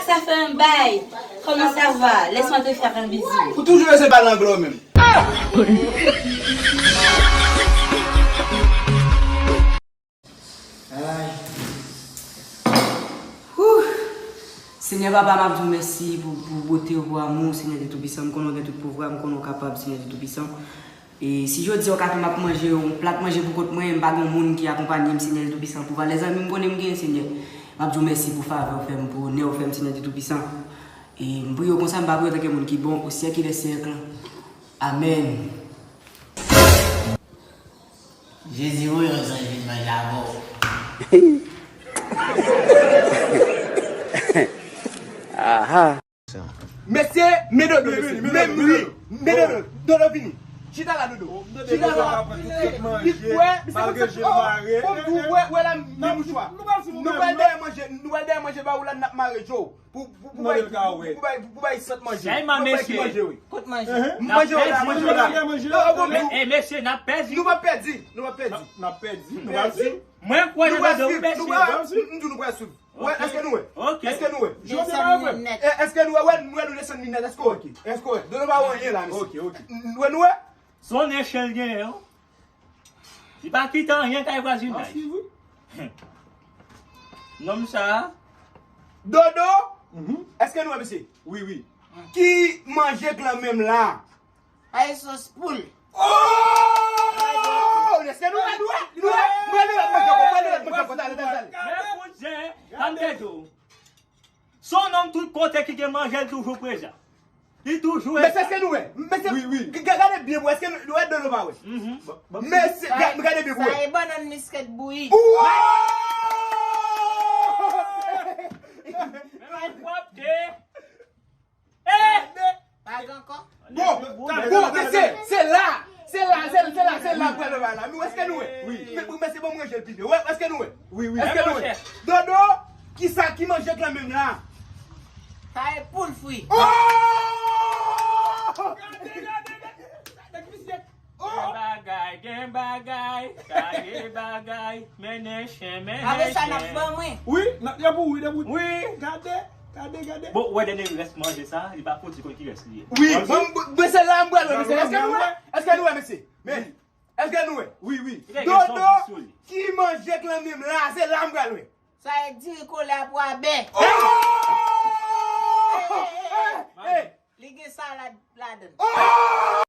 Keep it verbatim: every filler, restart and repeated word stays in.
Ça fait un bail. Comment ça va? Laisse-moi te faire un bisou. Ou toujou rete pale anglè w menm. Ay. Wouh. Senyè Papa, m ap di w mèsi pou, pou bote w, pou amou w, Senyè Dye Toupisan. M konnen w gen tout pouvwa, m konnen w kapab, Senyè Dye Toupisan. E si jodi a w ka fè m ap manje yon plat manje pou kont mwen, m pa gen moun ki akonpanye m, Senyè Dye Toupisan, pou valè zanmi m konnen m genyen, Senyè. M ap di w mèsi pou favè w fè m, pou onè w fè m, Senyè Dye Toupisan. E m priye w konsa, m pa priye w antanke moun ki bon, o syèk dè syèk. Amèn. Jezi voye yon zanj vin manje avè w. Aha. Mesye, men Dodo, mesye. Men wi, men Dodo. Dodo vini. Chita la, Dodo. Chita la. Li kwè, misye konn sa. Wè, wè la, men mouchwa. Nou pral dèyè manje, nou pral dèyè manje ba ou la, n ap mare Joe. Pou, pou, pou bay, pou bay, pou bay sant manje. Pou bay ki manje, wi. Kot manje? Manje w la, manje w la. Non, bon, men, men, mesye, n ap pèdi. Nou p ap pèdi, nou p ap pèdi. N ap pèdi, nou p ap pèdi. Mwen kwè nan Dodo, wi, mesye. Nou pral swiv, m di w nou pral swiv. Wè, èske nou wè? Ok. Èske nou wè? Jodi a, wè. Èske nou wè? Wè, nou wè nou desann li nèt. Èske w wè? Èske w wè? Dodo pa wè anyen la, mesye. Ok, ok. Wè, nou wè? Se yon nèchèl genyen, wi. Li pa kite anyen kay vwazinay. Nonm sa a. Dodo, èske nou wè, mesye? Wi, wi. Ki manje k lan men m la? Ay, sos poul. Oh! Èske nou wè, nou wè? Nou wè? Mwen li wè, mwen li wè, mwen li wè, talè, talè, talè. Men kouzen, tann de do. Se yon nonm tout kote ki gen manje, li toujou prezan. Li toujou. Mesye, èske nou wè? Mesye, wi, wi. Gade byen, bro, èske nou wè Dodo pa wè? Mesye, gade byen, bro. Sa e bannann misket bouyi. Men pwòpte. Eh! Pa gen ankò? Bon, bon, men se, se la, se la, se, se la, se la m pral la. Men èske nou wè? Wi. Men, men se bon, m ranje l pi byen. Wè, èske nou wè? Wi, wi. Èske nou wè? Dodo, kisa ki manje k lan menm la? Sa e poul fri. Oh! Gen bagay, gen bagay, sa gen bagay, mennen chen, mennen chen. Apre sa, n ap ban mwen. Wi, n ap, y ap ou, wi, y ap ou. Wi. Gade, gade, gade. Bon, ou wè dènye rès manje sa, li pa fouti konn ki rès li ye. Wi, bon, bon, men se la m pral wè, mesye. Èske nou wè? Èske nou wè, mesye? Men, èske nou wè? Wi, wi. Dodo, ki manje k lan menm la, se la m pral wè. Sa e diri kole a pou abè. Oh! Hey, hey, hey. Li gen salad ladan l. Oh!